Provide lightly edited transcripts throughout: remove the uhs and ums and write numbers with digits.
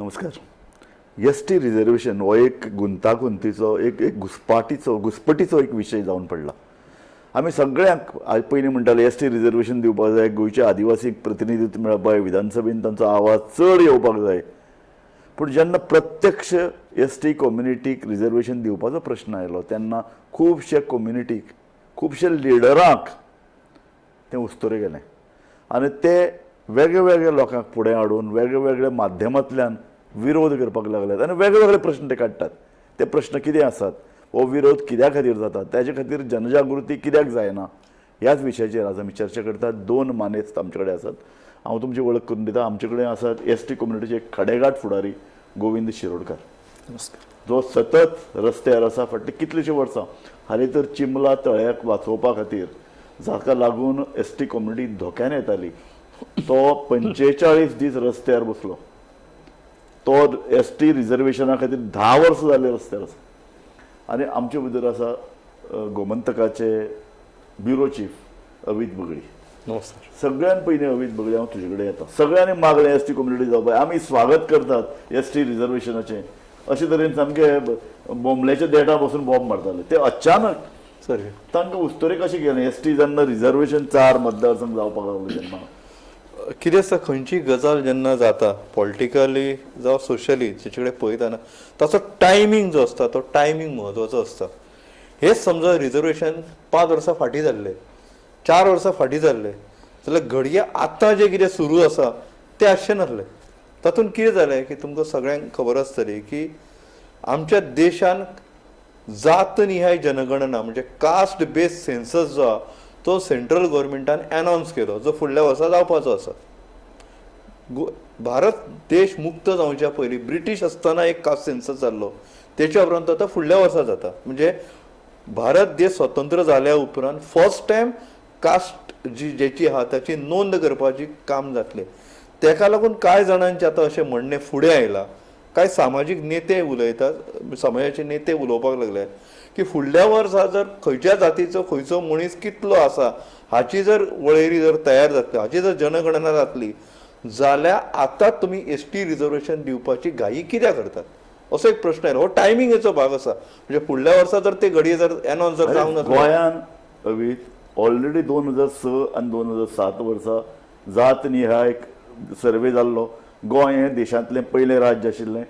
नमस्कार. S T reservation हो एक गुंतागुंतीचो, एक एक घुस्पाटीचो घुस्पटीचो एक विशय जावन पडला. आमी सगळ्यांक पयलीं म्हणटाले एस टी रिजर्वेशन दिवपाक जाय, गोंयच्या आदिवासींक प्रतिनिधित्व मेळपाक जाय, विधानसभेन तांचो आवाज चड येवपाक जाय. पूण जेन्ना प्रत्यक्ष एस टी कम्युनिटीक रिजर्वेशन दिवपाचो प्रश्न आयलो तेन्ना खुबशे कम्युनिटीक, खुबशे लिडरांक तें उस्तुरें गेलें आनी ते वेगळे वेगळे लोकांक फुडें हाडून वेगळे वेगळे माध्यमांतल्यान विरोध करपाक लागल्यात आनी वेगळे वेगळे प्रश्न ते काडटात. ते प्रश्न कितें आसात, हो विरोध कित्या खातीर जाता, ताजे खातीर जनजागृती कित्याक जायना, ह्याच विशयाचेर आज आमी चर्चा करतात. दोन मानेस्त आमचे कडेन आसात. हांव तुमची वळख करून दिता. आमचे कडेन आसात एस टी कम्युनिटीचे एक खडेगांठ फुडारी गोविंद शिरोडकर. नमस्कार. जो सतत रस्त्यार आसा फाटलीं कितलींशीं वर्सां. हालीं तर चिमला तळ्याक वाचोवपा खातीर जाका लागून एस टी कम्युनिटी धोक्यान येताली तो 45 दीस रस्त्यार बसलो. तो एस टी रिजर्वेशना खातीर 10 वर्सां जाले रस्त्यार आसा. आनी आमचे भितर आसा गोमंतकाचे ब्युरो चीफ अवीत बगळी. नमस्कार. सगळ्यान पयलीं अवीत बगळी, हांव तुजे कडेन येता. सगळ्यांनी मागलें एस टी कम्युनिटी जावपाक, आमी स्वागत करतात एस टी रिजर्वेशनाचें, अशे तरेन सामके बोंबल्याच्या देठा बसून बॉम्ब मारताले. ते अचानक सर तांकां उस्तोरे कशें गेलें एस टी जेन्ना रिजर्वेशन 4 मतदारसंघ जावपाक लागले तेन्ना? कितें आसता, खंयची गजाल जेन्ना जाता पॉलिटिकली जावं सोशली जेचे कडेन पळयतना ताचो टायमींग जो आसता तो टायमींग म्हत्वाचो आसता. हेच समजा रिजर्वेशन 5 वर्सां फाटीं जाल्लें, 4 वर्सां फाटीं जाल्लें जाल्यार घडये आतां जें कितें सुरू आसा तें आसचें नासलें. तातूंत कितें जालें की तुमकां सगळ्यांक खबर आसतली की आमच्या देशान जात निहाय जनगणना म्हणजे कास्ट बेस्ड सेन्सस जो आहा तो सेंट्रल गव्हर्मेंटान एनावन्स केलो, जो फुडल्या वर्सा जावपाचो आसा. भारत देश मुक्त जावच्या पयलीं ब्रिटीश आसतना एक कास्ट सेन्सस जाल्लो, तेच्या उपरांत आतां फुडल्या वर्सा जाता. म्हणजे भारत देश स्वतंत्र जाल्या उपरांत फर्स्ट टायम कास्ट जी जेची आहा ताची नोंद करपाची काम जातलें. तेका लागून कांय जाणांचें आतां अशें म्हणणें फुडें आयलां, कांय सामाजीक नेते उलयतात, समाजाचे नेते उलोवपाक लागले की फुडल्या वर्सा जर खंयच्या जातीचो खंयचो मनीस कितलो आसा हाची जर वळेरी जर तयार जातली, हाची जर जनगणना जातली जाल्यार आतां तुमी एस टी रिजर्वेशन दिवपाची घाई कित्याक करतात असो एक प्रश्न आयलो. हो टायमिंगेचो भाग आसा. म्हणजे फुडल्या वर्सा जर ते घडये जर एनावन्स जर जावन गोंयान अवीत ऑलरेडी 2006 आनी 2007 वर्सा जात निहाय एक सर्वे जाल्लो. गोंय हें देशांतलें पयलें राज्य आशिल्लें,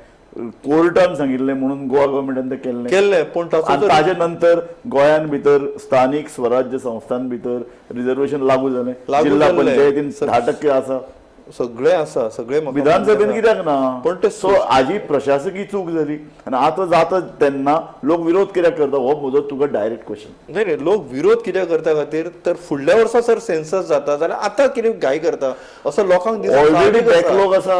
कोर्टान सांगिल्लें म्हणून गोवा गव्हर्मेंटान तें केल्लें केल्लें. पूण ताजे नंतर गोंयान भितर स्थानीक स्वराज्य संस्थान भितर रिजर्वेशन लागू जालें, जिल्हा पंचायतीन 10% आसा, सगळें आसा, सगळें विधानसभेन कित्याक ना. पण ते सो आजी प्रशासकी चूक जाली आनी आतां जाता तेन्ना लोक विरोध कित्याक करता हो म्हजो तुका डायरेक्ट क्वेश्चन. न्ही न्ही, लोक विरोध कित्याक करता खातीर तर फुडल्या वर्सा सर सेन्सस जाता जाल्यार आतां कितें घाई करता असो लोकांक दिसता. ऑलरेडी बॅकलॉग आसा,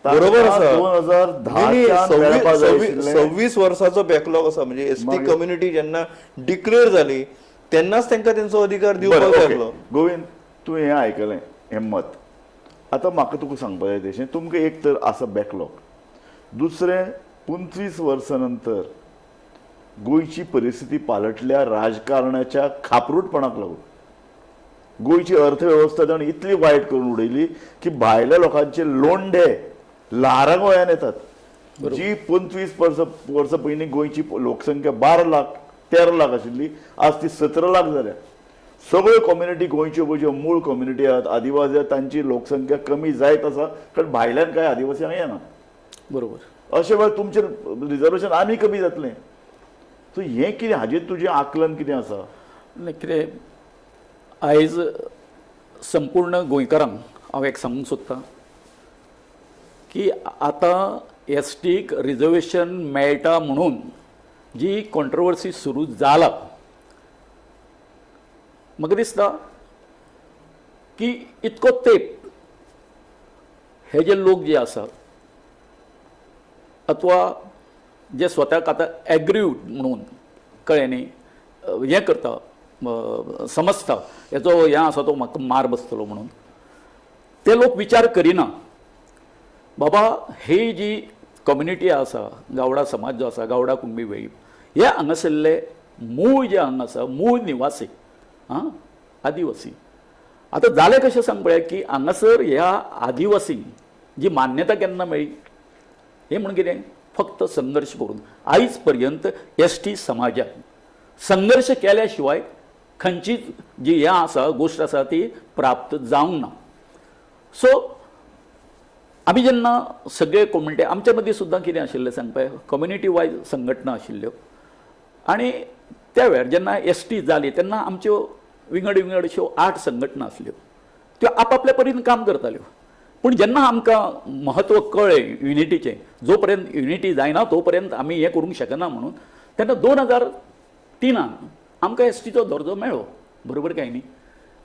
बरोबर आसा. 2010 26 वर्साचो बॅकलॉग आसा. म्हणजे एस टी कम्युनिटी जेन्ना डिक्लेअर जाली तेन्नाच तांकां तेंचो अधिकार दिवपाक लागलो. गोविंद, तूं हें आयकलें हें मत, आतां म्हाका तुका सांगपाक जाय तशें तुमकां एक तर आसा बॅकलॉग, दुसरें 25 वर्सां नंतर गोंयची परिस्थिती पालटल्या राजकारणाच्या खापरूटपणाक लागून. गोंयची अर्थवेवस्था ताणें इतली वायट करून उडयली की भायल्या लोकांचे लोंढे ल्हारां गोंयान येतात. जी 25 वर्सां पयलीं गोंयची लोकसंख्या 12 लाख 13 लाख आशिल्ली, आज ती 17 लाख जाल्या. सगळ्यो कम्युनिटी गोंयच्यो ज्यो मूळ कम्युनिटी आहात, आदिवासी आहात, तांची लोकसंख्या कमी जायत आसा, कारण भायल्यान कांय आदिवासी हांगा येना. बरोबर. अशें वेळार तुमचें रिजर्वेशन आनी कमी जातलें. सो हें कितें, हाजेर तुजें आकलन कितें आसा? कितें आयज संपूर्ण गोंयकारांक हांव एक सांगूंक सोदतां की आतां एस टीक रिजर्वेशन मेळटा म्हणून जी कॉन्ट्रोवर्सी सुरू जाला, म्हाका दिसता की इतको तेंप हे जे लोक जे आसात अथवा जे स्वताक आतां एग्रीड म्हणून कळ्ळें न्ही हें करता, समजता हेचो हें आसा तो म्हाका मार बसतलो म्हणून, ते लोक विचार करिना. बाबा ही जी कम्युनिटी आसा, गावडा समाज जो आसा, गावडा कुणबी वेळीप, हे हांगासरले मूळ जे हांगा आसा मूळ निवासी आं आदिवासी. आतां जालें कशें सांग पळया की हांगासर ह्या आदिवासींक जी मान्यता केन्ना मेळ्ळी, हें म्हणून कितें फक्त संघर्श करून आयज पर्यंत एस टी समाजाक संघर्श केल्या शिवाय खंयचीच जी हें आसा गोश्ट आसा ती प्राप्त जावंक ना. सो आमी जेन्ना सगळे कम्युनिटी आमच्या मदीं सुद्दां कितें आशिल्लें सांगपा कम्युनिटी वायज संघटना आशिल्ल्यो आनी त्या वेळार जेन्ना एस टी जाली तेन्ना आमच्यो विंगड विंगड अश्यो 8 संघटना आसल्यो त्यो आपापल्या परीन काम करताल्यो. पूण जेन्ना आमकां म्हत्व कळ्ळें युनिटीचें, जो पर्यंत युनिटी जायना तो पर्यंत आमी हें करूंक शकना म्हणून, तेन्ना 2003 आमकां एस टीचो दर्जो मेळ्ळो, बरोबर काय न्ही.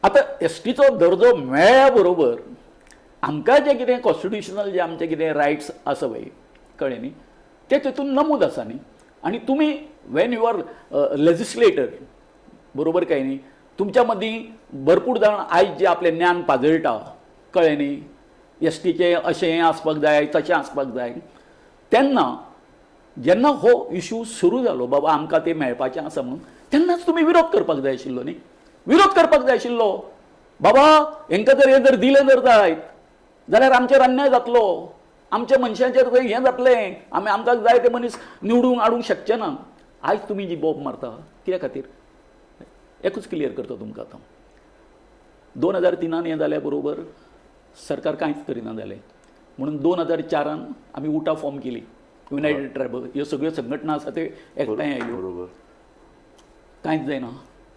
आतां एस टीचो दर्जो मेळ्ळ्या बरोबर आमकां जें कितें कॉन्स्टिट्युशनल जे आमचे कितें रायट्स आसा पळय, कळ्ळें न्ही, ते तितून नमूद आसा न्ही. आनी तुमी when you are legislator, बरोबर काय न्ही, तुमच्या मदीं भरपूर जाण आयज जे आपलें ज्ञान पाजळटा, कळ्ळें न्ही, एस टीचें अशें आसपाक जाय तशें आसपाक जाय, तेन्ना जेन्ना हो इशू सुरू जालो बाबा आमकां तें मेळपाचें आसा म्हणून, तेन्नाच तुमी विरोध करपाक जाय आशिल्लो न्ही. विरोध करपाक जाय आशिल्लो बाबा हेंकां जर हें जर दिलें जर जायत जाल्यार आमचेर अन्याय जातलो, आमच्या मनशांचेर हें जातलें, आमी आमकां जाय ते मनीस निवडून हाडूंक शकचे ना. आयज तुमी जी बोब मारता कित्या खातीर, एकूच क्लियर करता तुमकां आतां. 2003 हें जाल्या बरोबर सरकार कांयच करिना जालें म्हणून 2004 आमी उटा फॉर्म केली, युनायटेड ट्रायबल ह्यो सगळ्यो संघटना आसा त्यो एकठांय आयल्यो, बरोबर कांयच जायना.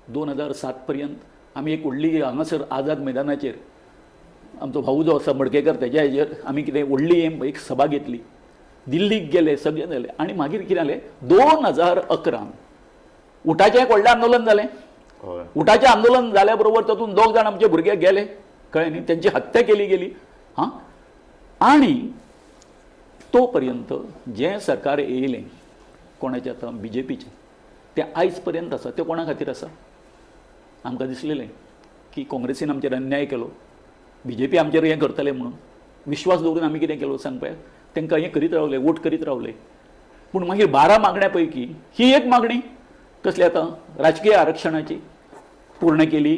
2007 पर्यंत आमी एक व्हडली हांगासर आझाद मैदानाचेर आमचो भाऊ जो आसा मडकेकर तेज्या हेजेर आमी कितें व्हडली एक सभा घेतली, दिल्लीक गेले, सगळें जालें. आनी मागीर कितें जालें 2011 उटाचें एक व्हडलें आंदोलन जालें. उटाचें आंदोलन जाल्या बरोबर तातूंत 2 जाण आमचे भुरगे गेले, कळ्ळें न्ही, तेंची हत्या केली गेली. हां, आनी तो पर्यंत जें सरकार येयलें कोणाचें आतां बी जे पीचें तें आयज पर्यंत आसा. तें कोणा खातीर आसा? आमकां दिसलेलें की काँग्रेसीन आमचेर अन्याय केलो, बी जे पी आमचेर हें करतलें म्हणून विश्वास दवरून आमी कितें केलो सांग पळय, तांकां हें करीत रावले, वोट करीत रावले. पूण मागीर 12 मागण्या पैकी ही एक मागणी कसली आतां राजकीय आरक्षणाची पूर्ण केली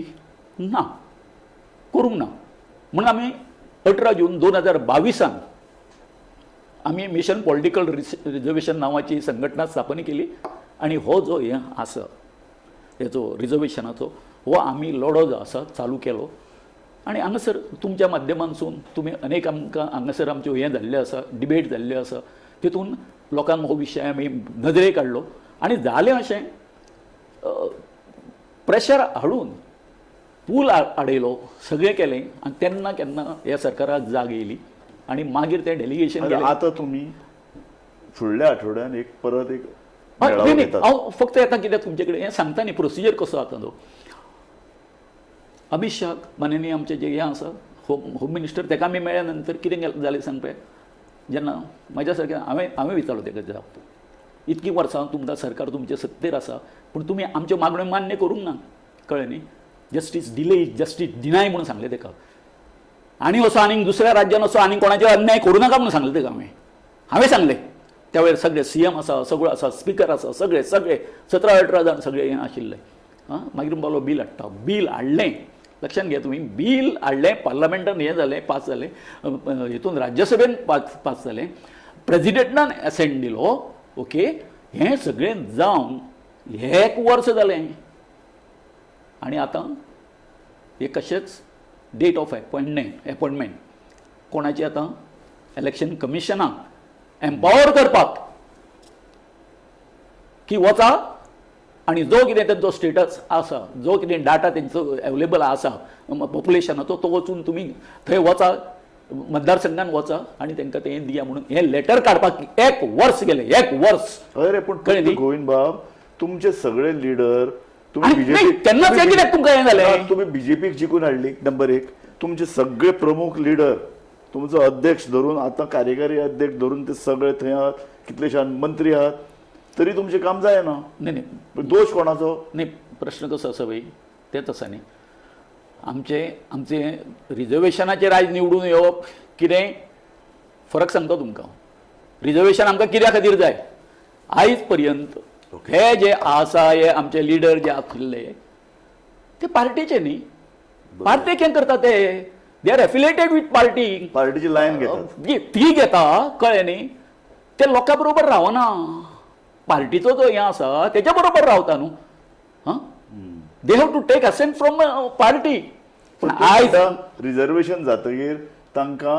ना, करूंक ना. म्हणून आमी 18 जून 2022 आमी मिशन पॉलिटिकल रिजर्वेशन नांवाची संघटना स्थापन केली आनी हो जो हें आसा हेचो रिजर्वेशनाचो हो आमी लढो जो आसा चालू केलो. आनी हांगासर तुमच्या माध्यमांतसून तुमी अनेक आमकां हांगासर आमच्यो हें जाल्लें आसा, डिबेट जाल्ल्यो आसा, तितून लोकांक हो विशय आमी नदरेक हाडलो. आनी जालें अशें प्रेशर हाडून पूल आडयलो, सगळें केलें. आनी तेन्ना केन्ना ह्या सरकाराक जाग येयली आनी मागीर तें डेलिगेशन गेलें. आतां तुमी फुडल्या आठवड्यान एक परत एक हांव फक्त येता कित्याक तुमचे कडेन हें सांगता न्ही प्रोसिजर कसो आतां तो. अमित शाह माननीय आमचे जे हें आसा होम मिनिस्टर, ताका आमी मेळ्ळ्या नंतर कितें जालें सांग पळय, जेन्ना म्हाज्या सारकें हांवें विचारलो ताका जाप, इतकीं वर्सां तुमकां सरकार तुमचे सत्तेर आसा पूण तुमी आमच्यो मागण्यो मान्य करूंक ना, कळ्ळें न्ही, जस्टीस डिले जस्टीस डिनाय म्हणून सांगलें ताका. आनी असो आनीक दुसऱ्या राज्यान असो आनीक कोणाचेर अन्याय करूं नाका म्हणून सांगलें ताका हांवें सांगलें. त्या वेळार सगळे सी एम आसा, सगळो आसा, स्पिकर आसा, सगळे सगळे 17-18 जाण सगळे हें आशिल्ले. आं, मागीर म्हणपालो बील हाडटा, बील हाडलें, लक्षांत घे तुमी, बील हाडलें, पार्लमेंटान हें जालें, पास जालें, हितून राज्यसभेन पास जालें, प्रेजिडेंटान एसेंट दिलो, ओके, हें सगळें जावन एक वर्स जालें. आनी आतां हे कशेंच डेट ऑफ एपॉयंटमेंट कोणाची आतां इलेक्शन कमिशनाक एम्पावर करपाक की वचा आनी जो कितें तेंचो स्टेटस आसा, जो कितें डाटा तेंचो एवेलेबल आसा पॉप्युलेशनाचो, तो वचून तुमी थंय वचा, मतदारसंघान वचा आनी तांकां तें दिया म्हणून हें लेटर काडपाक एक वर्स गेलें, एक वर्स. अरे पूण गोविंद बाब तुमचे सगळे लिडर तुम्ही बीजेपी तेन्नाच कित्याक तुमकां हें जालें, तुमी बीजेपीक जिखून हाडली नंबर 1, तुमचे सगळे प्रमुख लिडर, तुमचो अध्यक्ष धरून आतां कार्यकारी अध्यक्ष धरून ते सगळे थंय आहात, कितलेशे मंत्री आहात, तरी तुमचें काम जायना. न्ही न्ही, दोश कोणाचो? न्ही, प्रश्न कसो आसा पळय तेंच आसा न्ही, आमचे आमचे रिजर्वेशनाचेर आयज निवडून येवप कितें फरक सांगता तुमकां. रिजर्वेशन आमकां कित्या खातीर जाय? आयज पर्यंत हे जे आसा हे आमचे लिडर जे आशिल्ले ते पार्टीचे न्ही, पार्टी हें करता ते, they are affiliated with party, पार्टीची लायन घेतात ती घेता, कळ्ळें न्ही. ते लोकां बरोबर रावना, पार्टीचो जो हें आसा तेच्या बरोबर रावता न्हू. हां, they have to take assent from party. पूण आयज रिजर्वेशन जातकीर तांकां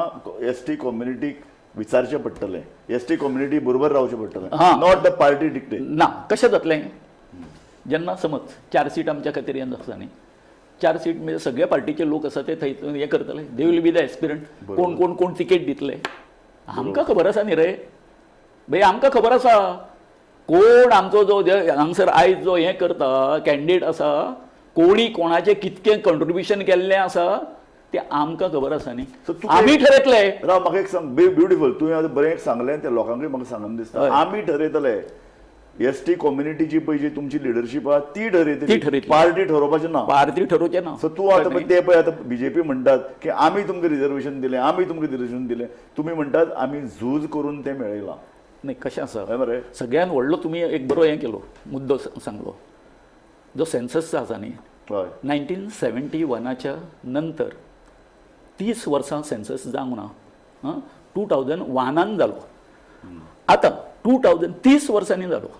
एस टी कम्युनिटीक विचारचें पडटलें, एस टी कम्युनिटी बरोबर रावचें पडटलें, not the party dictate. ना, कशें जातलें जेन्ना समज 4 सीट आमच्या खातीर हें आसा न्ही, 4 सीट म्हणजे सगळ्या पार्टीचे लोक आसा ते थंय हें करतले, they will be the aspirant. कोण कोण कोण तिकेट दितले आमकां खबर आसा न्ही रे भाई, आमकां खबर आसा कोण आमचो जो हांगसर आयज जो हें करता कॅन्डिडेट आसा, कोणी कोणाचें कितकें कंट्रिब्युशन केल्लें आसा तें आमकां खबर आसा न्ही, आमी ठरयतले. राव, म्हाका एक सांग, ब्युटिफूल, तुवें आतां बरें एक सांगलें, ते लोकांकूय म्हाका सांगन दिसता. आमी ठरयतले एस टी कम्युनिटीची पळय जी तुमची लिडरशीप आहा ती ठरयतली, पार्टी ठरोवपाची ना, पार्टी ठरोवचें ना. सो तूं आतां ते पळय आतां बीजेपी म्हणटात की आमी तुमकां रिजर्वेशन दिलें, आमी तुमकां रिजर्वेशन दिलें, तुमी म्हणटात आमी झूज करून तें मेळयलां. न्ही, कशें आसा सगळ्यान व्हडलो तुमी एक बरो हें केलो मुद्दो सांगलो, जो सेन्सस आसा न्ही 1971 नंतर 30 वर्सां सेन्सस जावंक ना, 2001 जालो, आतां 2030 वर्सांनी जालो.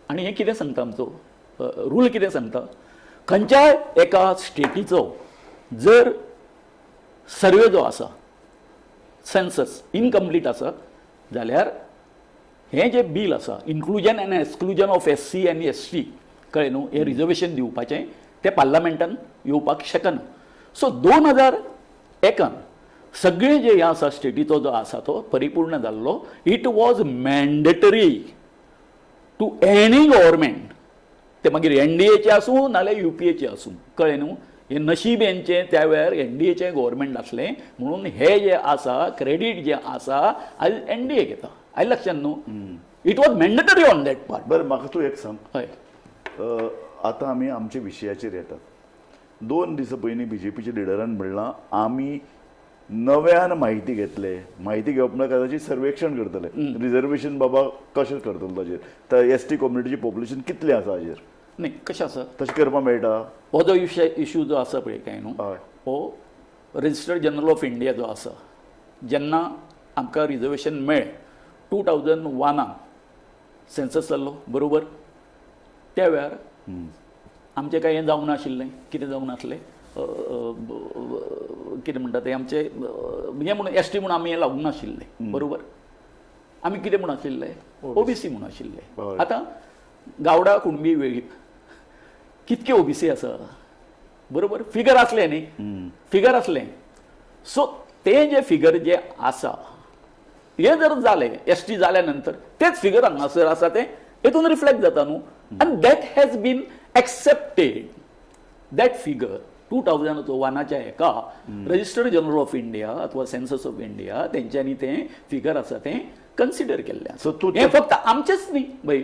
आनी हें कितें सांगता आमचो रूल कितें सांगता, खंयच्याय एका स्टेटीचो जर सर्वे जो आसा सेन्सस इनकम्प्लीट आसा जाल्यार हें जें बील आसा inclusion and exclusion of S C आनी एस टी, कळ्ळें न्हू, हें रिजर्वेशन दिवपाचें तें पार्लमेंटान येवपाक शकना. सो 2001 सगळें जें हें आसा स्टेटीचो जो आसा तो परिपूर्ण जाल्लो. It was mandatory to any government, ते मागीर एनडीएचें आसूं नाल्यार युपीएचें आसूं, कळ्ळें न्हू. हें नशीब हेंचें त्या वेळार एनडीएचें गव्हर्मेंट आसलें म्हणून हें जें आसा क्रेडीट जें आसा आयज एनडीए घेता. आयज लक्षान न्हू, it was mandatory on that part. बरें, म्हाका तूं एक सांग, हय, आतां आमी आमच्या विशयाचेर येतात. 2 दिसां पयलीं बीजेपीच्या लिडरान म्हणलां आमी नव्यान म्हायती घेतले, म्हायती घेवप म्हळ्यार ताची सर्वेक्षण करतले, रिजर्वेशन बाबा कशें करतले ताजेर, तर एस टी कम्युनिटीची पॉप्युलेशन कितलें आसा हाजेर. न्ही, कशें आसा तशें करपाक मेळटा. हो जो इशू जो आसा पळय काय न्हू, हो रजिस्टर्ड जनरल ऑफ इंडिया जो आसा, जेन्ना आमकां रिजर्वेशन मेळ्ळें 2001 सेन्सस जाल्लो बरोबर, त्या वेळार आमचें कांय हें जावंक नाशिल्लें, कितें जावंक नासलें, कितें म्हणटा तें आमचें हें म्हणून एस टी म्हणून आमी हें लावूंक नाशिल्लें बरोबर, आमी कितें म्हूण आशिल्ले ओबीसी म्हूण आशिल्ले. आतां गावडा कुणबी वेळीप कितके ओबीसी आसा बरोबर, फिगर आसलें न्ही, फिगर आसलें. सो तें जें फिगर जें आसा हें जर जालें एस टी जाल्या नंतर तेच फिगर हांगासर आसा तें हेतून रिफ्लेक्ट जाता न्हू. आनी that has been accepted, that figure 2001 हेका रजिस्टर्ड जनरल ऑफ इंडिया अथवा सेन्सस ऑफ इंडिया तेंच्यांनी तें फिगर आसा तें कन्सिडर केल्लें आसा. हें फक्त आमचेंच न्ही भाई,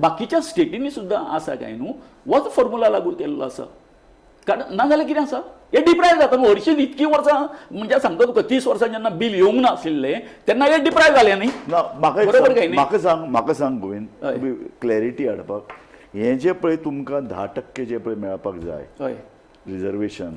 बाकीच्या स्टेटींनी सुद्दां आसा काय न्हू होच फॉर्मुला लागू केल्लो आसा. कारण नाजाल्यार कितें आसा हे डिप्रायव जाता न्हू. हरशीं इतकीं वर्सां म्हणजे सांगता तुका 30 वर्सां जेन्ना बील येवंक नाशिल्लें तेन्ना हे डिप्रायव जालें न्ही. बरोबर काय न्ही? म्हाका सांग, म्हाका सांग गोविंद, क्लॅरिटी हाडपाक, हें जें पळय तुमकां 10% जें पळय मेळपाक जाय रिजर्वेशन,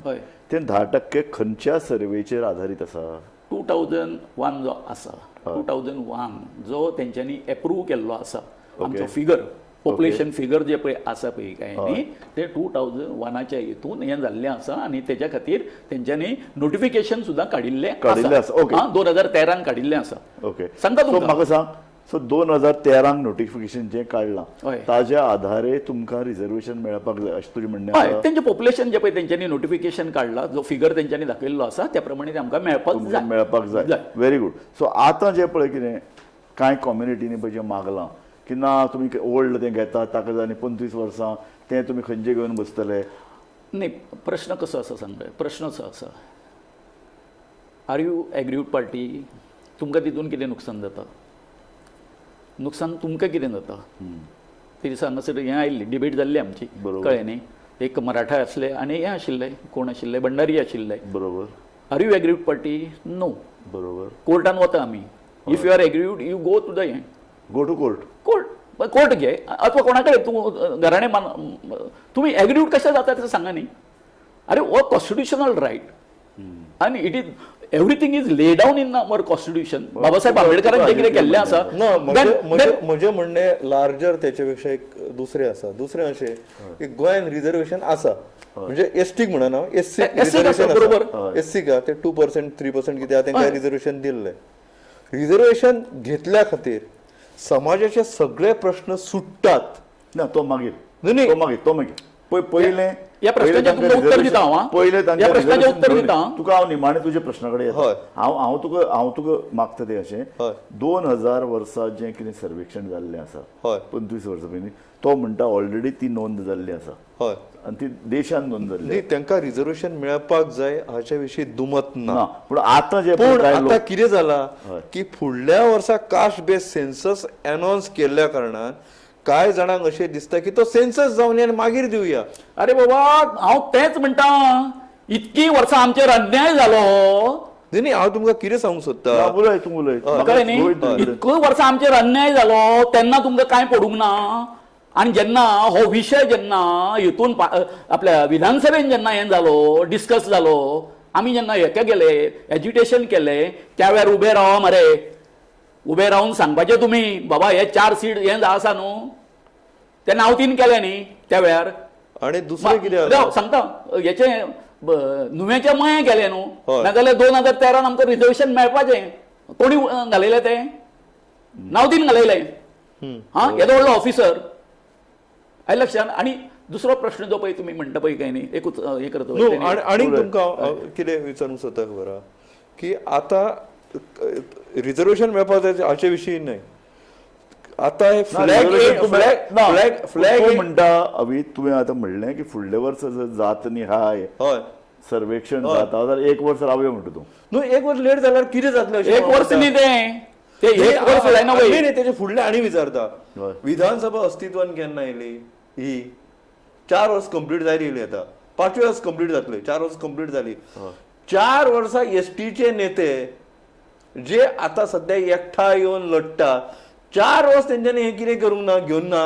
तें 10% खंयच्या सर्वेचेर आधारीत आसा? 2001 जो आसा, 2001 जो तेंच्यांनी एप्रूव केल्लो आसा आमचो फिगर, पॉप्युलेशन फिगर जे पळय आसा पळय काय न्ही, ते 2001 हितून हें जाल्लें आसा आनी तेच्या खातीर तेंच्यांनी नोटिफिकेशन सुद्दां काडिल्लें आसा, 2013 काडिल्लें आसा. ओके, सांगता तुमकां, म्हाका सांग, सो 2013 नोटिफिकेशन जें काडलां ताज्या आधारे तुमकां रिजर्वेशन मेळपाक जाय अशें तुजें म्हणणें आसा? तेंचें पॉप्युलेशन जें पळय तेंच्यांनी नोटिफिकेशन काडलां, जो फिगर तेंच्यांनी दाखयल्लो आसा त्या प्रमाणे ते आमकां मेळपाक जाय, मेळपाक जाय. Very good. सो आतां जें पळय कितें कांय कम्युनिटींनी पळय जें मागलां की ना तुमी ओल्ड तें घेतात ताका जाय आनी 25 वर्सां तें तुमी खंयचें घेवन बसतले. न्ही, प्रश्न कसो आसा सांग, प्रश्न असो आसा, are you aggrieved party? तुमकां तितून कितें नुकसान जाता? नुकसान तुमकां कितें जाता? ते दिसा हांगासर हें आयिल्ली डिबेट जाल्ली आमची, कळ्ळें न्ही, एक मराठा आसले आनी हें आशिल्ले, कोण आशिल्ले, भंडारी आशिल्ले, बरोबर. Are you aggrieved party? No. बरोबर. कोर्टान वता आमी, if you are aggrieved you go to the हें, go to court, court court घे अथवा कोणा कडेन तूं घराणें मान, तुमी एग्रीव्ड कशें जाता तें सांगा न्ही. अरे हो कॉन्स्टिट्युशनल रायट आनी it is Everything is lay down in our constitution. Babasaheb आंबेडकरान जें कितें केल्लें आसा. ना, म्हजें म्हणणें लार्जर तेचे पेक्षा एक दुसरें आसा. दुसरें अशें की गोंयान रिजर्वेशन आसा, म्हणजे एसटीक म्हणना, एससी रिजर्वेशन बरोबर, एससी का ते 2% 3% कितें तांकां रिजर्वेशन दिल्लें. रिजर्वेशन घेतल्या खातीर समाजाचे सगळे प्रश्न सुट्टात. ना, तो मागीर तो मागीर तो मागीर पयलें ह्या प्रश्नाचें तुमकां उत्तर दिता हांव. पयलें ह्या प्रश्नाचें उत्तर दिता तुका हांव निमाणें तुज्या प्रश्ना कडेन येता. हांव हांव तुका हांव तुका मागता तें अशें, 2000 वर्सां जें कितें सर्वेक्षण जाल्लें आसा 25 वर्सां पयलीं, तो म्हणटा ऑलरेडी ती नोंद जाल्ली आसा आनी ती देशान नोंद जाल्ली, तांकां रिजर्वेशन मेळपाक जाय हाचे विशीं दुमत ना. पूण आतां जें पूण आतां कितें जालां की फुडल्या वर्सा कास्ट बेस्ड सेन्सस अनावन्स केल्ल्या कारणान काय जाणांक अशें दिसता की तो सेन्सस जावन आनी मागीर दिवया. अरे बाबा, हांव तेंच म्हणटा, इतकी वर्सां आमचेर अन्याय जालो. न्ही, हांव तुमकां कितें सांगूंक सोदता, उलय तूं उलय. कळ्ळें न्ही, इतको वर्सां आमचेर अन्याय जालो तेन्ना तुमकां कांय पडूंक ना. आनी जेन्ना हो विशय जेन्ना हितून आपल्या विधानसभेन जेन्ना हें जालो, डिस्कस जालो, आमी जेन्ना हेका गेले, एज्युटेशन केलें, त्या वेळार उबे रावा मरे, उबे रावन सांगपाचें तुमी बाबा हे 4 सीट हें आसा न्हू, ते नांवतीन केलें न्ही त्या वेळार. आनी दुसरें कितें सांगता, हेचें नुवेंचें मयें केलें न्हू, नाजाल्यार 2013 आमकां रिजर्वेशन मेळपाचें. कोणी घालयलें तें? नांवतीन घालयलें. हां, येदो व्हडलो ऑफिसर. आयलें लक्षान. आनी दुसरो प्रश्न जो पळय तुमी म्हणटा पळय काय न्ही, एकूच हें करता. आनी तुमकां कितें विचारूंक सोदता खबर आहा की आतां रिजर्वेशन मेळपाक जाय हाचे विशीं न्हय, आतां हे फ्लॅग फ्लॅग म्हणटा अभी तुवें आतां म्हणलें की फुडल्या वर्सा जर जात न्ही हाय सर्वेक्षण जाता जाल्यार 1 वर्स रावया म्हणटा तूं. न्हू, 1 वर्स लेट जाल्यार कितें जातलें? 1 वर्स न्ही तें, तें 1 वर्स जायना. न्ही, तेजे फुडलें आनी विचारता, विधानसभा अस्तित्वान केन्ना येयली? ही 4 वर्स कंप्लीट जायत येयली, आतां 5 वर्स कंप्लीट जातले, 4 वर्स कंप्लीट जाली. 4 वर्सां एसटीचे नेते जे आतां सद्या एकठांय येवन लडटा, 4 वर्स तेंच्यांनी हें कितें करूंक ना, घेवन ना.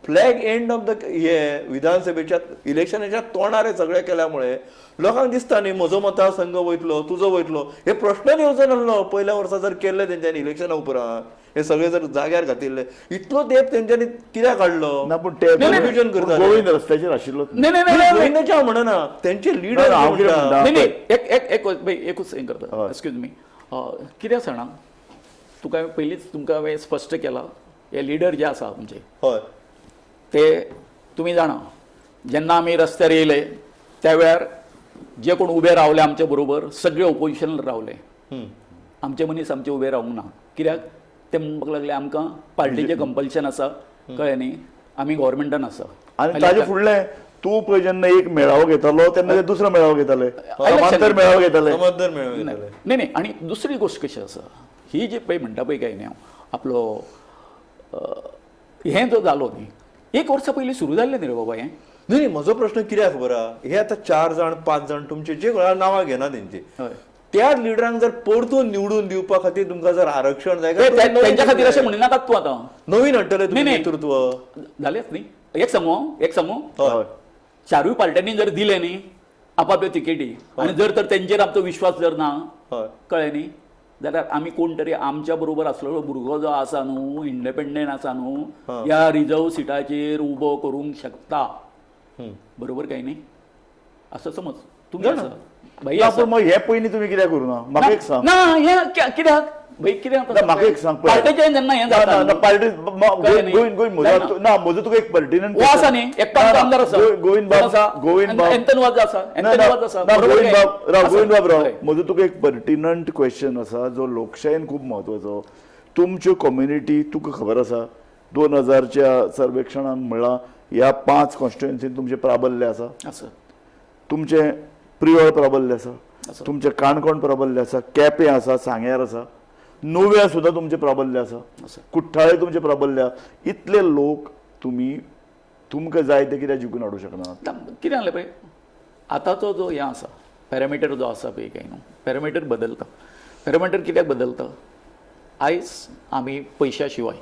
फ्लॅग एंड ऑफ the हे विधानसभेच्या इलेक्शनाच्या तोंडार हे सगळें केल्या मुळे लोकांक दिसता न्ही म्हजो मतदारसंघ वयतलो, तुजो वयतलो, हे प्रश्नच येवचो नासलो. पयल्या वर्सा जर केल्ले तेंच्यांनी इलेक्शना उपरांत हे सगळे जर जाग्यार घातिल्ले, इतलो तेंप तेंच्यांनी कित्याक काडलो? ना, पूण ते कन्फ्युजन करता. गोविंद रस्त्याचेर आशिल्लो. गोविंदाचें हांव म्हणना, तेंचे लिडर. न्ही, एकूच हें करता, एक्सक्यूज मी, कितें सांगणा तुका पयलींच तुमकां हांवें स्पश्ट केलां, हे लिडर जे आसा आमचे, हय, ते तुमी जाणा, जेन्ना आमी रस्त्यार येयले त्या वेळार जे कोण उबे रावले आमचे बरोबर सगळे ओपोजिशन रावले, आमचे मनीस आमचे उबे रावूंक ना. कित्याक ते म्हणपाक लागले आमकां पार्टीचें कंपल्शन आसा, कळ्ळें न्ही, आमी गव्हर्मेंटान आसा. आनी ताजे फुडलें तूं पळय जेन्ना एक मेळावो घेतालो तेन्ना ते दुसरो मेळावो घेताले, समांतर मेळावो घेताले. न्ही न्ही, आनी दुसरी गोश्ट कशी आसा, ही जी पळय म्हणटा पळय काय न्ही हांव आपलो हें जो जालो न्ही, 1 वर्सा पयलीं सुरू जाल्लें न्ही रे बाबा हें. न्ही न्ही, म्हजो प्रश्न कित्याक खबर आहा, हे आतां 4 जाण 5 जाण तुमचे जे नांवां घेना तेंची, त्या लिडरांक जर परतून निवडून दिवपा खातीर तुमकां जर आरक्षण जाय तेंच्या खातीर अशें म्हणिनाकात तूं आतां नवीन हाडटले तुमी नेतृत्व जालेंच न्ही. एक सांगू, एक सांगू, 4 पार्ट्यांनी जर दिलें न्ही आपापल्यो तिकेटी, आनी जर तर तेंचेर आमचो विश्वास जर ना, कळ्ळें न्ही, जाल्यार आमी कोण तरी आमच्या बरोबर आसलेलो भुरगो जो आसा न्हू, इंडिपेंडंट आसा न्हू, ह्या रिजर्व सिटाचेर उबो करूंक शकता, बरोबर काय न्ही, असं समज तुमी आसा भाई. मग हे पयलीं तुमी कित्याक करूं ना, म्हाका एक सांग ना, हें कित्याक भाई, कित्याक म्हाका एक सांग, पार्टेचें जेन्ना हें जाता पार्टी गोविंद गोविंद ना, म्हजो तुका एक पर्टिनंट आसा न्ही, एकटो आमदार आसा गोविंद बाब, गोविंद बाब एंथन वाज आसा, एंथन वाज आसा, गोविंद बाब राव, गोविंद बाब राव, म्हजो तुका एक पर्टिनंट क्वेश्चन आसा जो लोकशायेन खूब म्हत्वाचो. तुमच्यो कम्युनिटी तुका खबर आसा 2000च्या सर्वेक्षणान म्हळां ह्या 5 कॉन्स्टिट्युएन्सीन तुमचें प्राबल्य आसा, तुमचें प्रियोळ प्राबल्य आसा, तुमचें काणकोण प्राबल्य आसा, केपें आसा, सांग्यार आसा, नुव्या सुद्दां तुमचें प्राबल्य आसा, कुठ्ठाळे तुमचें प्राबल्य आसा. इतले लोक तुमी तुमकां जाय ते कित्याक जिखून हाडूंक शकना? कितें जालें पळय, आतांचो जो हें आसा पॅरामिटर जो आसा पळय काय न्हू, पॅरामिटर बदलता. पॅरामिटर कित्याक बदलता? आयज आमी पयशा शिवाय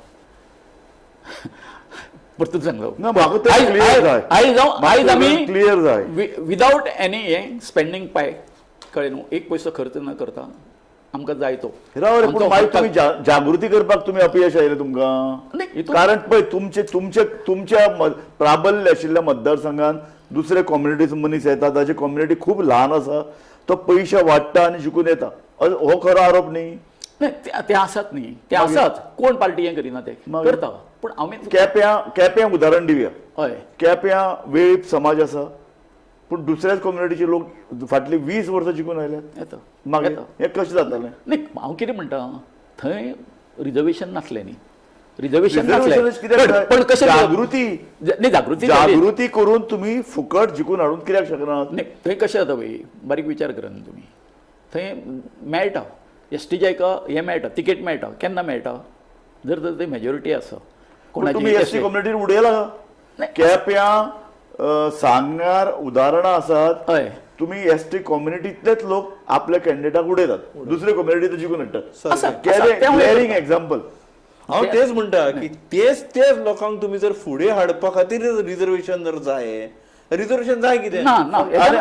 परतून सांगलो आयज आमी क्लियर जाय विदाउट एनी हें स्पेंडींग पाय कळ्ळें न्हू, एक पयसो खर्च न करता आमकां जाय तो. राव रे, पूण मागीर तुमी जागृती करपाक तुमी अपयश आयलें तुमकां. कारण पळय तुमचे तुमचे तुमच्या प्राबल्य आशिल्ल्या मतदारसंघात दुसरे कॉम्युनिटीचो मनीस येता, ताची कॉम्युनिटी खूब ल्हान आसा, तो पयशे वाडटा आनी जिखून येता. हो खरो आरोप न्ही? ते आसात न्ही, ते आसात, कोण पार्टी हें करिना, ते करता. पूण आमी केप्यां केप्यां उदाहरण दिवया. हय, केप्यां वेळीप समाज आसा, पूण दुसऱ्याच कम्युनिटीचे लोक फाटली 20 वर्सां जिखून आयल्यात. येता मागीर हें कशें जातलें? न्ही, हांव कितें म्हणटा, थंय रिजर्वेशन नासलें न्ही, रिजर्वेशन नासलें, पण कशें जागृती न्ही, जागृती जागृती करून तुमी फुकट जिखून हाडून कित्याक शकना? न्ही, थंय कशें जाता पळय, बारीक विचार करा न्ही तुमी, थंय मेळटा एसटीच्या एका हें मेळटा, तिकेट मेळटा. केन्ना मेळटा? जर तर ते मेजॉरिटी आसा. तुमी एसटी कम्युनिटीन उडयला. केप्यां सांगणार उदाहरणां आसात. हय, तुमी एस टी कम्युनिटींतलेच लोक आपल्या कॅन्डिडेटाक उडयतात, दुसरे कम्युनिटी जिखून हाडटात. Glaring example. हांव तेच म्हणटा की तेच तेच लोकांक तुमी जर फुडें हाडपा खातीर रिजर्वेशन जर जाय, रिजर्वेशन जाय कितें ना ना.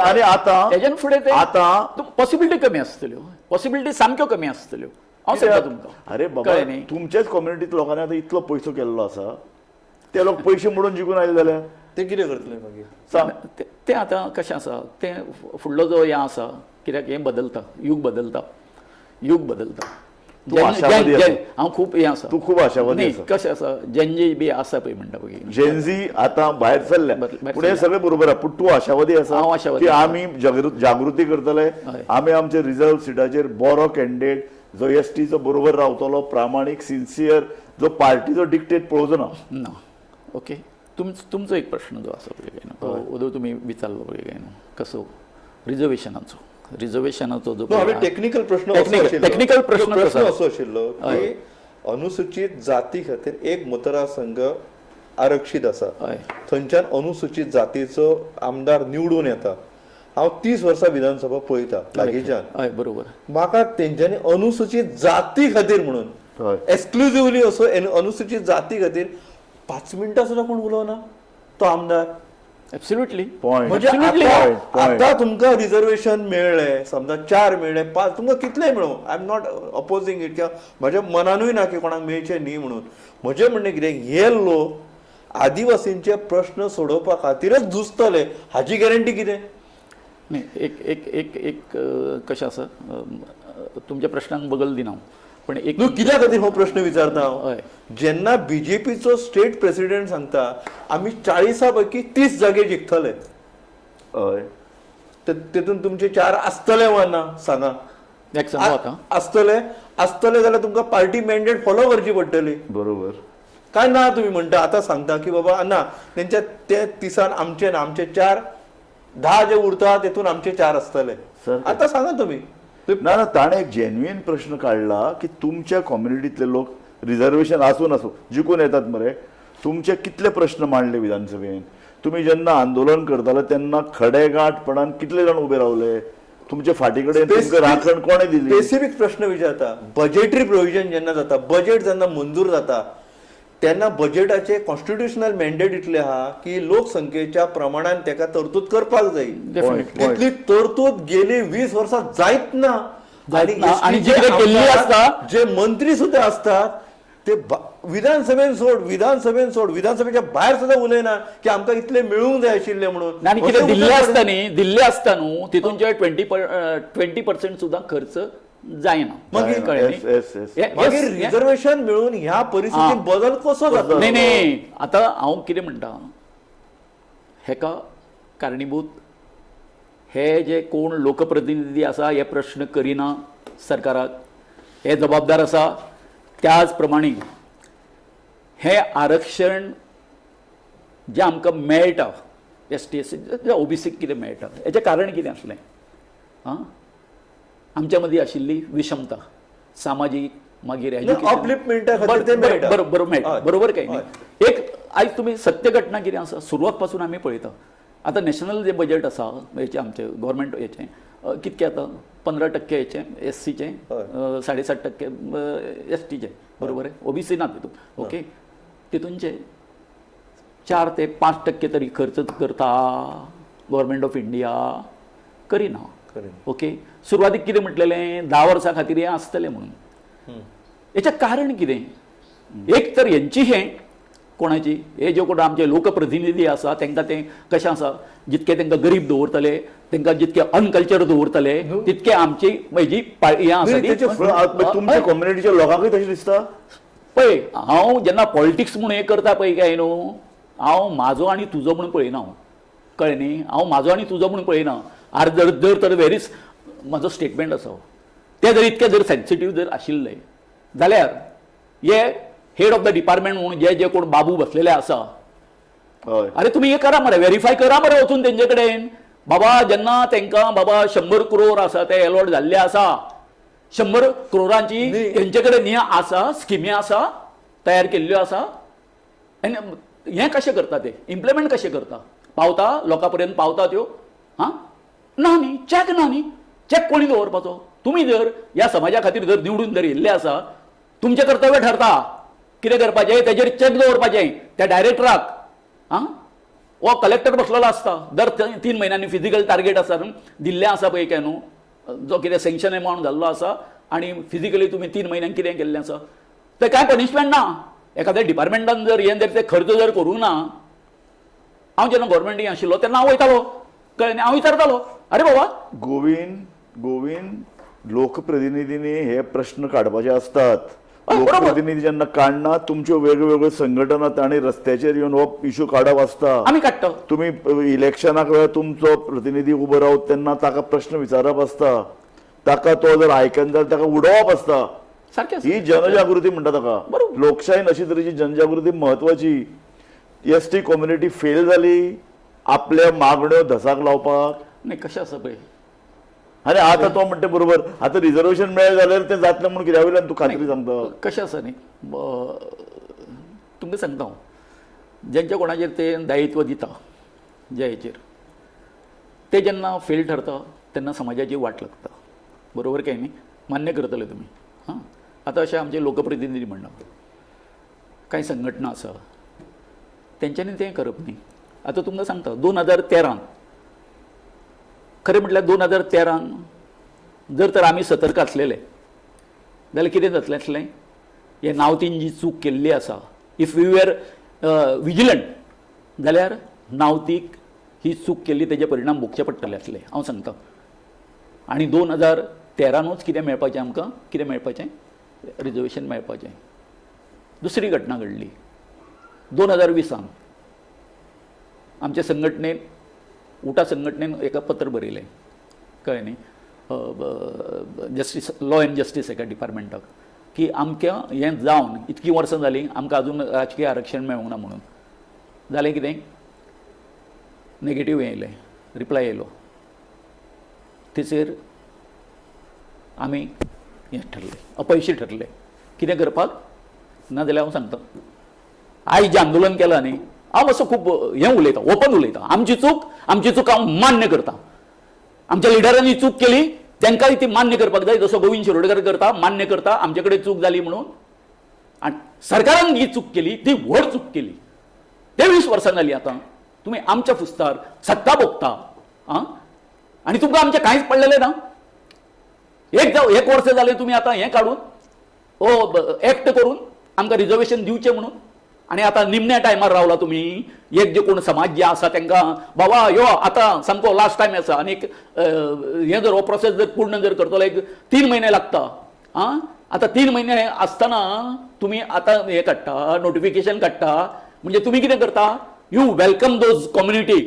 आनी आतां तेज्यान फुडें आतां पॉसिबिलिटी कमी आसतल्यो, पॉसिबिलिटी सामक्यो कमी आसतल्यो. हांव सांगता तुमकां. अरे बाबा, तुमच्याच कम्युनिटीत लोकांनी आतां इतलो पयसो केल्लो आसा, ते लोक पयशे मोडून जिखून आयले जाल्यार ते कितें करतले मागीर? सांग. ते आतां कशें आसा, तें फुडलो जो हें आसा, कित्याक हें बदलता, युग बदलता, युग बदलता. हांव खूब हें आसा, तूं खूब आशावादी. कशें आसा, जेनजी बी आसा पळय म्हणटा पळय, जेनजी आतां भायर सरल्या, पूण हें सगळें बरोबर आसा. पूण तूं आशावादी आसा? हांव आशावादी की आमी जागृती करतले, आमी आमचे रिजर्व सिटाचेर बरो कॅन्डिडेट जो एस टीचो बरोबर रावतलो, प्रामाणीक, सिन्सियर, जो पार्टीचो डिक्टेट पळोवचो ना. ना, ओके. तुमचो एक प्रश्न जो आसा पळय काय न्हू, तो ओदो तुमी विचारलो पळय काय न्हू, कसो रिजर्वेशनाचो, रिजर्वेशनाचो जो टेक्निकल प्रश्न, टेक्निकल प्रश्न असो आशिल्लो की अनुसूचित जाती खातीर एक मतदारसंघ आरक्षीत आसा, थंयच्यान अनुसूचित जातीचो आमदार निवडून येता. हांव 30 वर्सां विधानसभा पळयता लागींच्यान. हय, बरोबर. म्हाका तेंच्यांनी अनुसूचित जाती खातीर म्हणून एक्सक्लुझिवली असो अनुसूचित जाती खातीर 5 मिनटां सुद्दां कोण उलोवना तो आमदार. एब्सोल्युटली. म्हणजे आतां तुमकां रिजर्वेशन मेळ्ळें, समजा 4 मेळ्ळे, 5, तुमकां कितलें मेळूं, I am not opposing it, किंवा म्हज्या मनानूय ना की कोणाक मेळचें न्ही म्हणून. म्हजें म्हणणें कितें, हे लोक आदिवासींचे प्रश्न सोडोवपा खातीरच झुजतले हाची गॅरंटी कितें? न्ही, एक एक एक एक कशें आसा, तुमच्या प्रश्नांक बगल दिना हांव, पण एक न्हू कित्या खातीर हो प्रश्न विचारता हांव, जेन्ना बीजेपीचो स्टेट प्रेसिडेंट सांगता आमी 40 पैकी 30 जागे जिखतले, हय, तेतून तुमचे 4 आसतले वा ना सांगा? आसतले, आसतले जाल्यार तुमकां पार्टी मॅन्डेट फॉलो करची पडटली. बरोबर. काय ना तुमी म्हणटा आतां सांगता की बाबा ना तेंच्या ते 30 आमचे ना, आमचे 4, 10 जे उरता तेतून आमचे 4 आसतले. आतां सांगा तुमी. ना ना, ताणें एक जेन्युइन प्रश्न काडला की तुमच्या कम्युनिटींतले लोक रिजर्वेशन आसूं नासूं जिखून येतात मरे, तुमचे कितले प्रश्न मांडले विधानसभेन, तुमी जेन्ना आंदोलन करताले तेन्ना खडेगांठपणान कितले जाण उबे रावले, तुमचे फाटी कडेन तुमकां राखण कोणें दिली? स्पेसिफीक प्रश्न विचारता. बजेटरी प्रोविजन जेन्ना जाता, बजेट जेन्ना मंजूर जाता तेन्ना बजेटाचे कॉन्स्टिट्युशनल मॅन्डेट इतले आहा की लोकसंख्येच्या प्रमाणान तेका तरतूद करपाक जाय. तितली तरतूद गेली 20 वर्सां जायत ना. आनी जे मंत्री सुद्दां आसतात ते विधानसभेन सोड, विधानसभेन सोड, विधानसभेच्या भायर सुद्दां उलयना की आमकां इतले मेळूंक जाय आशिल्ले म्हणून. आनी कितें दिल्ले आसता न्ही, दिल्ले आसता न्हू, तितून 20% सुद्दां खर्च जायना. मागीर रिजर्वेशन मेळून ह्या परिस्थितीत बदल कसो जाता? न्ही न्ही, आतां हांव कितें म्हणटा, हेका कारणीभूत हे जे कोण लोकप्रतिनिधी आसा हे प्रश्न करिना सरकाराक, हे जबाबदार आसा. त्याच प्रमाणे हे आरक्षण जें आमकां मेळटा एस टी एस सी ओबीसीक कितें मेळटा, हेचें कारण कितें आसलें? आं, आमच्या मदीं आशिल्ली विषमता सामाजीक, मागीर बरोबर मेळटा, बरोबर काय न्ही? एक आयज तुमी सत्य घटना कितें आसा सुरवात पासून आमी पळयता. आतां नॅशनल जें बजेट आसा हेचें आमचें गव्हर्मेंट हेचें कितकें आतां 15% हेचें एस सीचें, 7.5% एस टीचें, बरोबर आहे? ओबीसी ना तितून, ओके. तितूनचे 4 ते 5% तरी खर्च करता गव्हर्मेंट ऑफ इंडिया, करिना. ओके, सुरवातीक कितें म्हटलेलें 10 वर्सां खातीर हें आसतलें म्हणून. हेचें कारण कितें? एक तर हेंची हें कोणाची हे जे कोण आमचे लोकप्रतिनिधी आसा तांकां तें कशें आसा, जितके तांकां गरीब दवरतले, तांकां जितके अनकल्चर दवरतले तितके आमची हेजी हें आसा. तुमच्या कम्युनिटीच्या लोकांकूय तशें दिसता? पळय, हांव जेन्ना पॉलिटिक्स म्हणून हें करता पळय काय न्हू, हांव म्हाजो आनी तुजो म्हणून पळयना. हांव कळ्ळें न्ही, हांव म्हाजो आनी तुजो म्हणून पळयना. आर जर जर तर वेरीच म्हाजो स्टेटमेंट आसा तें जर इतकें जर सेन्सिटीव जर आशिल्लें जाल्यार हे हेड ऑफ the department म्हणून जे जे कोण बाबू बसलेले आसा, अरे तुमी हे करा मरे, व्हेरीफाय करा मरे वचून तेंचे कडेन. बाबा जेन्ना तांकां बाबा 100 करोड आसा ते एलॉट जाल्ले आसा, 100 करोडांची तेंचे कडेन हें आसा, स्किमी आसा तयार केल्ल्यो आसा, आनी हें कशें करता ते इम्प्लिमेंट कशें करता, पावता लोकां पर्यंत पावता त्यो? हां ना न्ही, चॅक ना न्ही. चॅक कोणी दवरपाचो? तुमी जर ह्या समाजा खातीर जर निवडून जर येयल्ले आसा, तुमचें कर्तव्य ठरता कितें करपाचें, तेजेर चॅक दवरपाचें त्या डायरेक्टराक. आं, हो कलेक्टर बसलेलो आसता दर 3 म्हयन्यांनी फिजिकल टार्गेट आसा दिल्लें आसा पळय काय न्हू, जो कितें सँक्शन एमावंट जाल्लो आसा आनी फिजिकली तुमी 3 म्हयन्यांक कितें केल्लें आसा तें कांय पनिशमेंट ना. एखाद्या डिपार्टमेंटान जर हें जर ते खर्च जर करूंक ना, हांव जेन्ना गव्हर्मेंटीन आशिल्लो तेन्ना हांव वयतालो, कळ्ळें न्ही, हांव विचारतालो अरे बाबा. गोवीन गोवीन लोकप्रतिनिधींनी हे प्रश्न काडपाचे आसतात. लोकप्रतिनिधी जेन्ना काडना तुमच्यो वेगवेगळ्यो संघटना तांणी रस्त्याचेर येवन हो इशू काडप आसता. आमी काडटा. तुमी इलेक्शनाक वेळार तुमचो प्रतिनिधी उबो रावत तेन्ना ताका प्रश्न विचारप आसता, ताका तो जर आयकना जाल्यार ताका उडोवप आसता. सारकें, ही जनजागृती म्हणटा ताका. लोकशायेन अशी तरेची जनजागृती म्हत्वाची. एस टी कम्युनिटी फेल जाली आपल्या मागण्यो धसाक लावपाक. नाही कशें आसा पळय, आनी आतां तो म्हणटा बरोबर, आतां रिजर्वेशन मेळ्ळें जाल्यार तें जातलें म्हणून कित्या वयल्यान तूं खात्री सांगता? कशें आसा न्ही, तुमकां सांगता हांव, जेंच्या कोणाचेर ते दायित्व दिता ज्या हेचेर ते जेन्ना फेल ठरता तेन्ना समाजाची वाट लागता. बरोबर काय न्ही? मान्य करतले तुमी. हां, आतां अशें आमचे लोकप्रतिनिधी म्हणना, कांय संघटना आसा तेंच्यांनी तें करप न्ही. आतां तुमकां सांगता 2013 खरें म्हटल्यार 2013 जर तर आमी सतर्क आसलेले जाल्यार कितें जातलें आसलें? हे नावतीन जी चूक केल्ली आसा, if we were vigilant जाल्यार नावतीक ही चूक केल्ली तेजे परिणाम भोगचे पडटले आसले, हांव सांगता. आनी 2013नूच कितें मेळपाचें आमकां, कितें मेळपाचें? रिजर्वेशन मेळपाचें. दुसरी घटना घडली 2020 आमच्या संघटनेन, उटा संघटनेन एका पत्र बरयलें, कळ्ळें न्ही, जस्टीस लॉ एंड जस्टीस एका डिपार्टमेंटाक की आमकां हें जावन इतकीं वर्सां जालीं आमकां अजून राजकीय आरक्षण मेळूंक ना म्हणून. जालें कितें? नेगेटीव हें येयलें, रिप्लाय येयलो. तेचेर आमी हें ठरलें, अपयशी ठरले. कितें करपाक ना जाल्यार हांव सांगता, आयज जें आंदोलन केलां न्ही, हांव असो खूब हें उलयतां, ओपन उलयतां. आमची चूक, आमची चूक हांव मान्य करता. आमच्या लिडरांनी चूक केली तांकांय ती मान्य करपाक जाय, जसो गोविंद शिरोडकर करता, मान्य करता आमचे कडेन चूक जाली म्हणून. आनी सरकारान जी चूक केली ती व्हड चूक केली. 23 वर्सां जाली आतां तुमी आमच्या फुस्तार सत्ता भोगता. आं, आनी तुमकां आमचें कांयच पडलेलें ना. एक वर्स जालें तुमी आतां हें काडून ओ एक्ट करून आमकां रिजर्वेशन दिवचें म्हणून. आनी आतां निमण्या टायमार रावला तुमी. एक जे कोण समाज जे आसा तांकां बाबा यो आतां सामको लास्ट टायम आसा आनी एक हें जर हो प्रोसेस जर पूर्ण जर करतलो एक 3 म्हयने लागता. आं, आतां 3 म्हयने आसतना तुमी आतां हें काडटा, नोटिफिकेशन काडटा, म्हणजे तुमी कितें करता? You welcome those community,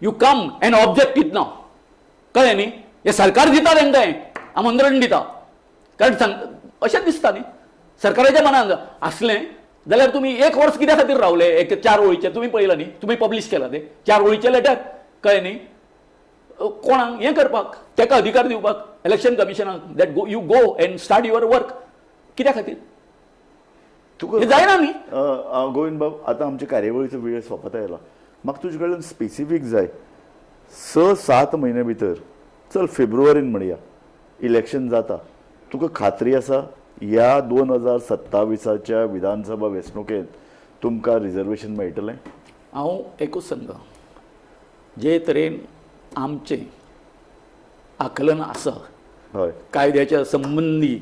you come and object it now. कळ्ळें न्ही? हें सरकार दिता तांकां हें आमंत्रण दिता, कारण सांग अशेंच दिसता न्ही सरकाराच्या मनान आसलें जाल्यार तुमी एक वर्स कित्या खातीर रावले? एक 4 ओळीचें तुमी पळयलां न्ही, तुमी पब्लीश केलां तें 4 ओळीचें लेटर, कळ्ळें न्ही? कोणाक हें करपाक, ताका अधिकार दिवपाक election कमिशनाक that go you go and start your work, कित्या खातीर तुका जायना न्ही? गोविंद बाब, आतां आमच्या कार्यावळीचो वेळ सोंपत आयला, म्हाका तुजे कडल्यान स्पेसिफीक जाय. 6-7 म्हयन्या भितर, चल फेब्रुवारीन म्हणया इलेक्शन जाता, तुका खात्री आसा ह्या 2027च्या विधानसभा वेंचणुकेंत तुमकां रिजर्वेशन मेळटलें? हांव एकूच सांगता, जे तरेन आमचें आकलन आसा हय कायद्याच्या संबंदी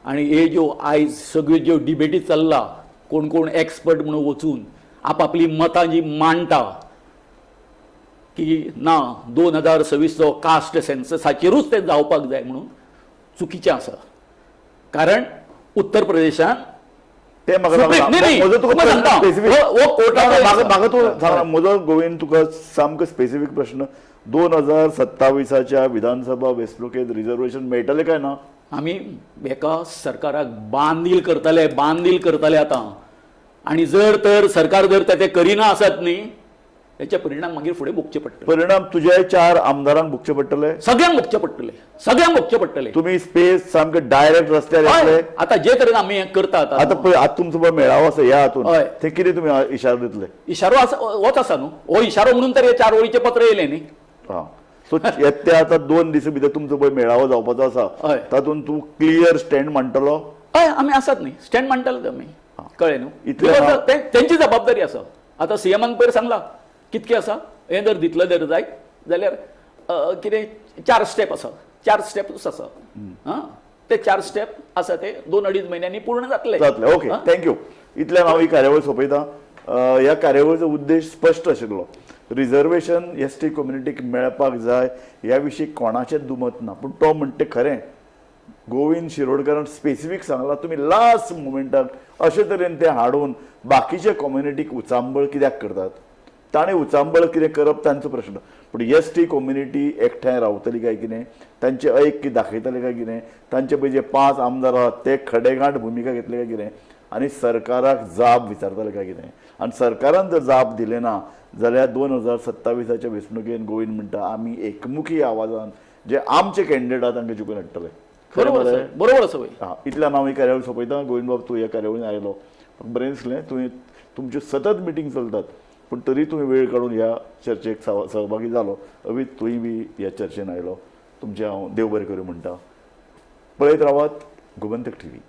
आनी हे ज्यो आयज सगळ्यो ज्यो डिबेटी चल्ला, कोण कोण एक्सपर्ट म्हणून वचून आपापली मतां जी मांडटा की ना 2026चो कास्ट सेन्ससाचेरूच ते जावपाक जाय म्हणून, चुकीचें आसा. कारण उत्तर प्रदेशान ते म्हाका तूं म्हजो गोविंद तुका सामको स्पेसिफीक प्रश्न, 2027च्या विधानसभा वेंचणुकेंत रिजर्वेशन मेळटलें काय ना? आमी एका सरकाराक बांदील करतले, बांदील करतले आतां. आनी जर तर सरकार जर ते करिना आसत न्ही, हेचे परिणाम मागीर फुडें भोगचे पडटले. परिणाम तुझ्या 4 आमदारांक भोगचे पडटले, सगळ्यांक भोगचे पडटले, सगळ्यांक भोगचे पडटले. तुमी स्पेस सामके डायरेक्ट रस्त्यार येतले. आतां जे तरेन आमी हें करतात आतां पळय, आतां तुमचो पळय मेळावो आसा ह्या हातून, ते कितें तुमी इशारो दितले? इशारो आसा होच आसा न्हू, हो इशारो म्हणून तर हे 4 ओळीचें पत्र येयलें न्ही. हां, सो ते आतां 2 दिसां भितर तुमचो पळय मेळावो जावपाचो आसा, तातूंत तूं क्लियर स्टँड मांडटलो? हय, आमी आसात न्ही, स्टँड मांडटले आमी, कळ्ळें न्हू. तेंची जबाबदारी आसा. आतां सीएमान पयर सांगला कितके आसा, हें जर दितले जर जायत जाल्यार कितें 4 स्टेप आसा, 4 स्टेपूच आसा. हां, ते 4 स्टेप आसा ते 2-2.5 म्हयन्यांनी पूर्ण जातले जातले. Okay, thank you. इतल्यान हांव ही कार्यावळ सोंपयता. ह्या कार्यावळीचो उद्देश स्पश्ट आशिल्लो, रिजर्वेशन एस टी कम्युनिटीक मेळपाक जाय ह्या विशीं कोणाचें दुमत ना. पूण तो म्हणटा खरें, गोविंद शिरोडकरान स्पेसिफीक सांगला, तुमी लास्ट मुमेंटाक अशे तरेन ते हाडून बाकीच्या कम्युनिटीक उचांबळ कित्याक करतात? ताणें उचांबळ कितें करप तांचो प्रश्न, पूण एस टी कम्युनिटी एकठांय रावतली काय कितें, तांचें ऐक्य दाखयतले काय कितें, तांचे पळय जे 5 आमदार आहात ते खडेगांठ भुमिका घेतले काय कितें, आनी सरकाराक जाप विचारतले काय कितें. आनी सरकारान जर जाप दिले ना जाल्यार 2027च्या वेंचणुकेन गोविंद म्हणटा आमी एकमुखी आवाजान जे आमचे कॅन्डिडेट आहा तांकां जिखून हाडटले. बरोबर आसा, बरोबर आसा. हां, इतल्यान हांव ही कार्यावळ सोंपयता. गोविंद बाब, तूं ह्या कार्यावळीन आयलो, बरें दिसलें. तुवें तुमच्यो सतत मिटींग चलतात, पूण तरी तुवें वेळ काडून ह्या चर्चेक सहभागी जालो. अवीत तूंय बी ह्या चर्चेन आयलो, तुमचें हांव देव बरें करूं म्हणटा. पळयत रावात गोमंतक टीव्ही.